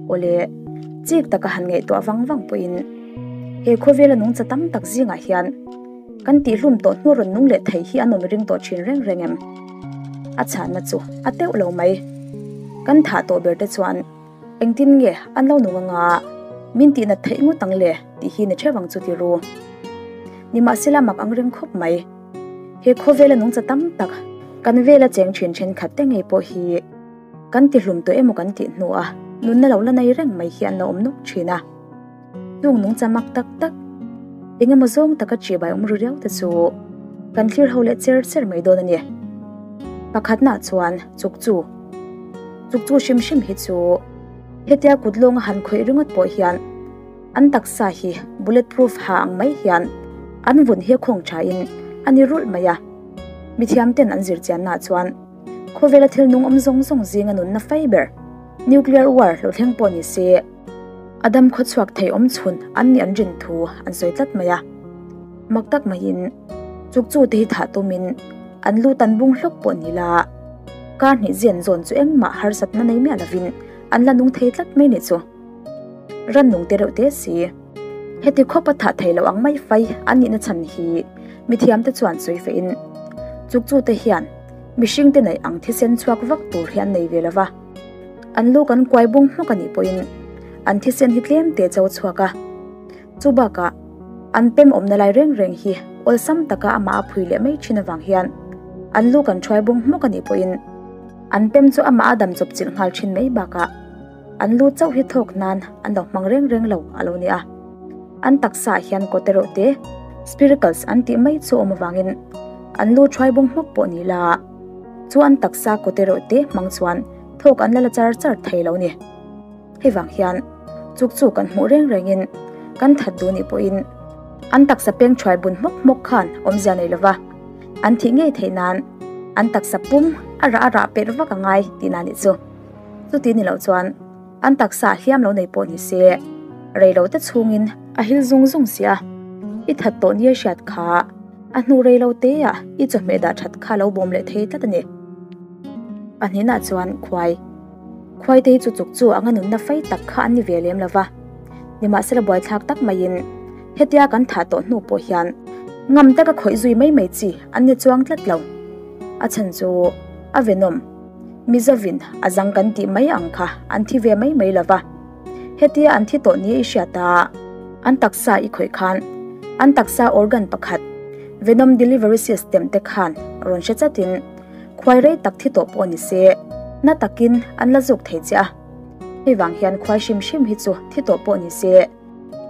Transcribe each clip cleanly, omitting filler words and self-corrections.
Awle, chik taka han ngaihtuah vang vang pawhin he khawvela nungcha tam tak zingah hian kan tihhlum tawh hnu rawn nung leh thei hi an awm ring tawh thin reng reng em? A chhanna chu a teuh lo mai. Kan thah tawh ber te chuan engtin nge an lo nung anga min tihnat theih ngawt ang le tih hi ni theuh ang chu ti ru. Nimahsela mak ang reng khawp mai. He khawvela nungcha tam tak kan vela cheng thin thenkhat te ngei pawh hi kan ti hlum tawh emaw kan tih hnu a nunna lo la nei reng mai hi an lo awm nawk thin a. Chung nungcha mak tak tak eng emaw zawng taka chibai awm ru riau te chu kan thlir ho leh cher cher mai dawn a ni. Pakhatnaah chuan chukchu chukchu hrim hrim hi chu hetia kut lawnga han khawih ringawt pawh hian an taksa hi bullet proof ha ang mai hian an vun hi a khawng thain a ni rulh mai a. Mithiam ten an zir chiannaah chuan khawvela thil nung awm zawng zawng zinga nunna fai ber nuclear war lo thleng pawh ni se a dam khawchhuak thei awm chhun an nih an rin thu an sawi tlat mai a. Mak tak maiin chukchu te hi thah tumin an lu tan bung hlawk pawh ni la kar hnih zian zawn chu engmah harsatna nei miah lovin an la nung thei tlat mai ni chu. Rannung te reuh te si. Heti khawp a thah thei loh ang mai fai an nihna chhan hi mithiam te chuan sawi feh in chukchu te hian mihring te neih ang thisen chhuak vak tur hi an nei ve lova. An lu kan kuai bung hmawk a nih pawhin an thisen hi tlem te cho chhuak a. Chu bakah an pem awmna lai reng reng hi awlsam taka amah a phui leh mai thin avang hian an lu kan thuai bung hmawk a nih pawhin an pem chu amah a dam chawp chilh nghal thin mai bakah an lu chauh hi thawk nan an lo hmang reng reng lo a lo ni a. An taksa ah hian kawte reuh te spiracles an tih mai chu awm avangin an lu thuai bung hmawk pawh ni la chu an taksa kawte reuh te hmang chuan thawk an la la char char thei lo ni. Hei vang hian chuk chu kan hmuh reng rengin kan that duh nih pawhin an taksa peng thuai bun hmawk hmawk khan awmzia nei lova an thih ngei theih nan an taksa pum a rah a rah pet vak a ngai tihna nih chu. Chuti ni loh chuan an taksa hliam lo nei pawh ni se rei lo te chhungin a hil zung zung si a, i that tawh nia hriat kha a hnu rei lo te ah i chawhmeh dah that kha lo bawm leh thei tlat a ni. Pahnihna chuan khuai. Khuaite hi chu chuk chu anga nunna fei tak kha an ni ve lem lo va. Nimahsela buaithlak tak maiin hetia kan thah tawh hnu pawh hian ngam taka khawih zui mai mai chi an ni chuang tlat lo. A chhan chu a venawm. Mizovin a zang kan tih mai ang kha an thi ve mai mai lo va. Hetia an thi tawh nia i hriat a, an taksa i khawih khan an taksa organ pakhat venom delivery system te khan rawn hre chatin Khuai rei tak thi tawh pawh ni se, na takin an la zuk thei che a. Hei vang hian khuai hrim hrim hi chu thi tawh pawh ni se,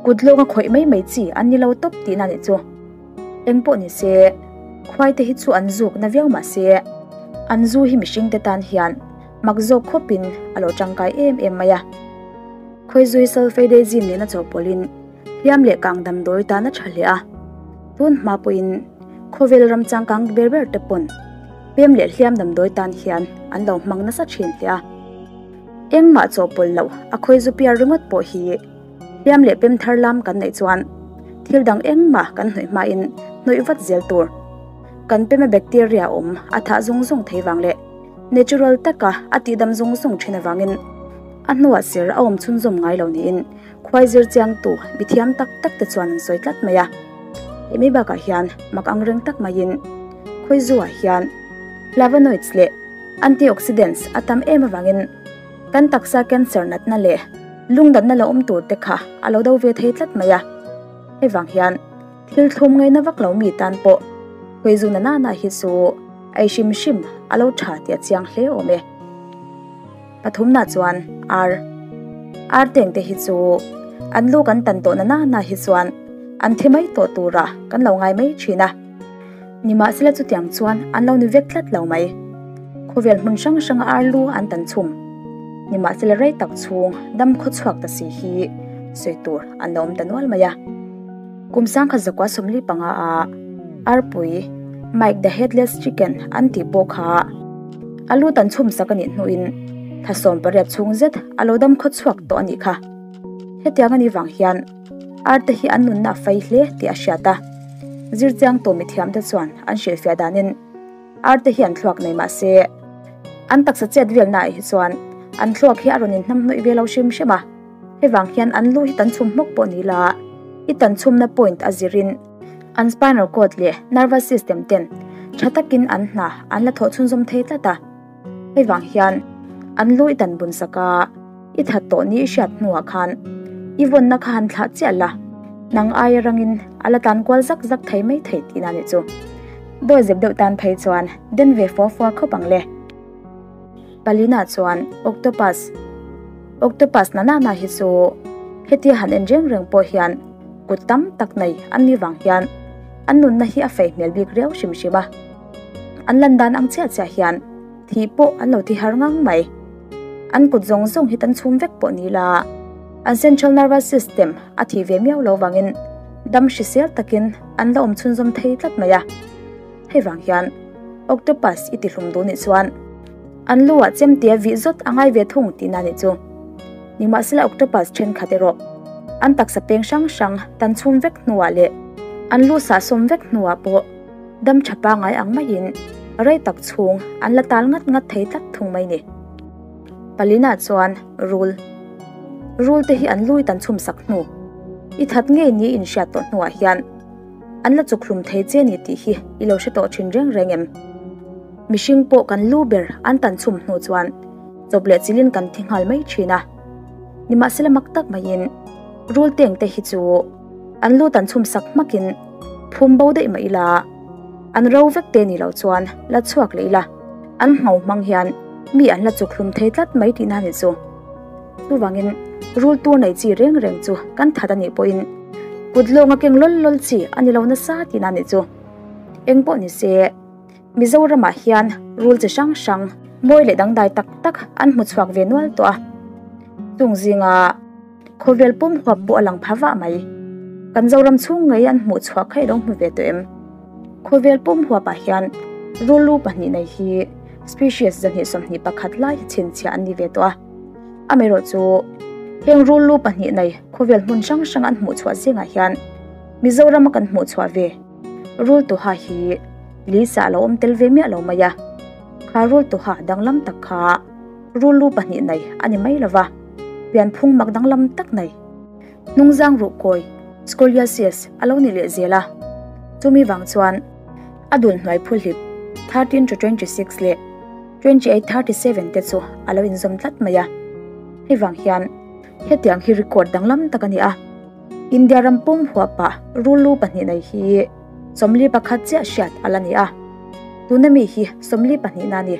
kut lawnga khawih mai mai chi an ni lo tawp tihna nih chu. Eng pawh ni se, khuai te hi chu an zuk na viau mah se, an zu hi mihring te tan hian mak zawk khawpin a lo tangkai em em mai a. Khawizui sulfadazine nena chawhpawlhin hliam leh kang damdawi tan a tha hle a. Tun hma pawhin khawvel ram changkang ber ber te pawn pem leh hliam damdawi tan hian an lo hmang nasa thin hle a. Engmah chawhpawlh loh a khawi zu piar ringawt pawh hi hliam leh pem thar lam kan neih chuan thil dang engmah kan hnawih hmain hnawih vat zel tur. Kan pema bacteria awm a thah zung zung thei vang leh natural taka a tihdam zung zung thin avangin a hnuah ser a awm chhunzawm ngai lo niin Khuai zir chiangtu mithiam tak tak te chuan an sawi tlat mai a. Hemi bakah hian mak ang reng tak maiin khawizuah hian flavonoids leh antioxidants a tam em avangin kan taksa cancer natna leh lung natna lo awm tur te kha a lo do ve thei tlat mai a. Hei vang hian thil thlum ngaina vak lo mi tan pawh khawizu na nana hi chu ei hrim hrim a lo tha tih a chiang hle awm e. Pathumna chuan ar ar teng te hi chu an lu kan tan tawh na na hi chuan an thi mai tawh tura kan lo ngai mai thin a. Nimahsela chutiang chuan an lo ni vek tlat lo mai. Khawvel hmun hrang hranga ar lu an tan chhum. Nimahsela rei tak chhung dam khaw chhuak ta si hi sawi tur an lo awm ta nual mai a. Kum sangkhat zakua 45 a arpui Mike the Headless Chicken an tih pawh kha a lu tan chhum sak a nih hnuin thla 18 chhung zet a lo dam khaw chhuak tawh a nih kha. Hetiang a nih vang hian ar te hi an nunna a fai hle tih a hriat a. Zirchiang tawh mithiam te chuan an hrilhfiah danin ar te hi an thluak nei mah se an taksa chet velnaah hi chuan. An thluak hi a rawn inhnamhnawih ve lo hrim hrim a, hei vang hian an lu hi tan chhum hmawk pawh ni la, i tan chhumna point a zirin an spinal cord leh nervous system ten tha takin an hna an la thawh chhunzawm thei tlat a. Hei vang hian an lu i tan bun sak a, i that tawh ni i hriat hnuah khan i vawnna kha han thlah chiah la, nang aia rangin a la tlan kual zak zak thei mai thei tihna nih chu. Dawizep deuh tan phei chuan den ve fua fua khawp ang le. Palina chuan Octopus Octopus na nana hi chu hetia han en reng reng pawh hian kut tam tak nei an ni vang hian an nunna hi a fei hmel bik riau hrim hrim a. An lan dan ang chiah chiah hian thih pawh an lo thi har ngang mai. An kut zawng zawng hi tan chhum vek pawh ni la an central nervous system a thih ve miau lo vangin dam hrisel takin an la awm chhunzawm thei tlat mai a. Hei vang hian octopus i tihlum duh nih chuan an lu ah chemte vih zawt a ngai ve thung tihna nih chu. Nimahsela octopus thenkhat erawh an taksa peng hrang hrang tan chhum vek hnuah leh an lu sahsawm vek hnuah pawh dam tha pangai ang maiin rei tak chhung an la tal ngat ngat thei tlat thung mai ni. Palina chuan rul rul te hi an lu i tan chhum sak hnu i that ngei ni inhriat tawh hnuah hian An la chukhlum thei che ni tih hi i lo hre tawh thin reng reng em? Mihring pawh kan lu ber an tan chhum hnu chuan chawp leh chilin kan thi nghal mai thin a. Nimahsela mak tak maiin rul teng te hi chu an lu tan chhum sak hmakin phum bo daih mah ila an ro vek te ni lo chuan la chhuak leh ila an ngho hmang hian mi an la chukhlum thei tlat mai tihna ni chu. Chuvangin rul tur nei chi reng reng chu kan that a nih pawhin kut lawnga keng lawl lawl chi a ni lo nasa tihna nih chu. Eng pawh ni se, Mizoramah hian rul chi hrang hrang mawi leh dangdai tak tak an hmu chhuak ve nual tawh a. Chung zinga khawvel pum huap pawh a lang pha vah mai. Kan Zoram chhung ngei an hmuh chhuah kha i lo hmu ve tawh em? Khawvel pum huapah hian rul lu pahnih nei hi species 221 lai hi chhinchhiah an ni ve tawh a. Amaherawhchu heng rul lu pahnih nei khawvel hmun hrang hrang an hmuh chhuah zingah hian Mizorama kan hmuh chhuah ve rul tuha hi lisa a lo awm tel ve miah lo mai a. Kha rul tuha danglam tak kha rul lu pahnih nei a ni mai lova, pianphung mak danglam tak nei. Hnungzang ruhkawi, scoliosis, a lo ni leh zel a, chumi vang chuan a dul hnuai phuhlip 13 to 26 leh 28 37 te chu a lo inzawm tlat mai a. Hei vang hian hetiang hi record danglam tak a ni a, India ram pum huapah rul lu pahnih nei hi 41 chiah hriat a la ni a, tuna mi hi 42 na a ni.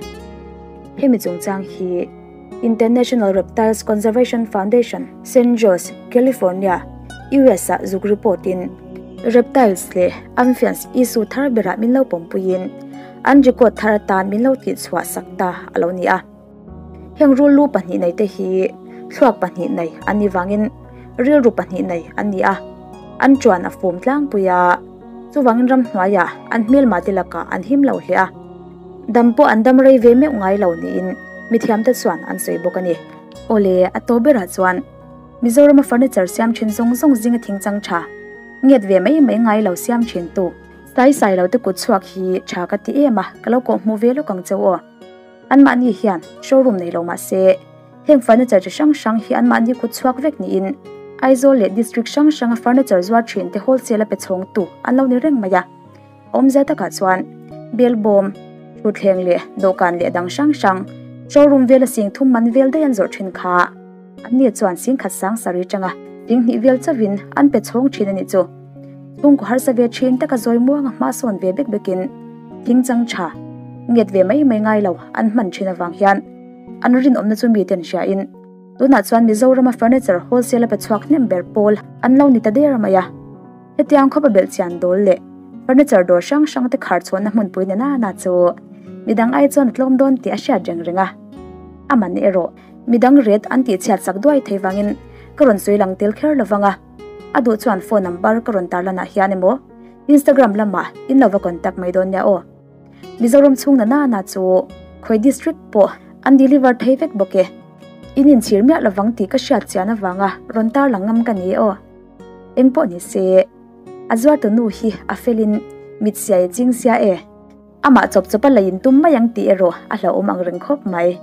Hemi chungchang hi. International Reptiles Conservation Foundation, San Jose, California, US ah zuk report in reptiles leh amphians issue thar berah min lo pawmpuiin an record thar atan min lo tihchhuah sak ta a lo ni a. Heng rul lu pahnih nei te hi thluak pahnih nei an ni vangin rilru pahnih nei an ni a, an tuan a fum tlangpui a, chuvangin ramhnuaiah an hmelma te lakah an him lo hle a. Dam pawh an dam rei ve meuh ngai lo niin mithiamte chuan an sawi bawk a ni. Awle, a tawp berah chuan Mizorama furniture siam thin zawng zawng zinga thingchang tha, nget ve mai mai ngai lo siam thin tu, sai sai lo te kut chhuak hi tha ka ti em a, ka lo kawh hmuh ve lawk ang cheu aw. Anmahni hian showroom nei lo mah se, heng furniture chi hrang hrang hi anmahni kut chhuak vek niin Aizawl leh district hrang hranga furniture zuar thin te wholesale a pe chhawng tu an lo ni reng mai a. Awmzia takah chuan belbawm, thutthleng leh dawhkan leh dang hrang hrang showroom vela sing thum man vel daih an zawrh thin kha anni chuan sing khat sang sarih atanga sing hnih vel chauhin an pe chhawng thin a nih chu. Chhungkaw harsa ve thin taka zawi muanga hma sawn ve bek bekin thing chang tha nget ve mai mai ngai lo an hman thin avang hian an rinawmna chu miten hriain tunah chuan Mizorama furniture wholesale a pe chhuak hnem ber pawl an lo ni ta der mai a. Hetiang khawpa belh chian dawl leh furniture dawr hrang hrang te khar chhuahna hmunpui ni nana chu midang ai chuan a tlawm dawn tih a hriat reng reng a. A man erawh midang ret an tih chhiat sak duai thei vangin ka rawn sawi lang tel kher lo vang a. A duh chuan phone number ka rawn tarlanah hian emaw Instagram lamah in lo va contact mai dawn nia aw. Mizoram chhung na nana chu khawi district pawh an deliver thei vek bawk e. In inchhir miah lovang tih ka hriat chian avanga rawn tarlang ngam ka ni aw. Eng pawh ni se, a zuartu nu hi a felin mit siai ching sia e. Amah chawp chawp a lei in tum mai ang tih erawh a hlauhawm ang reng khawp mai.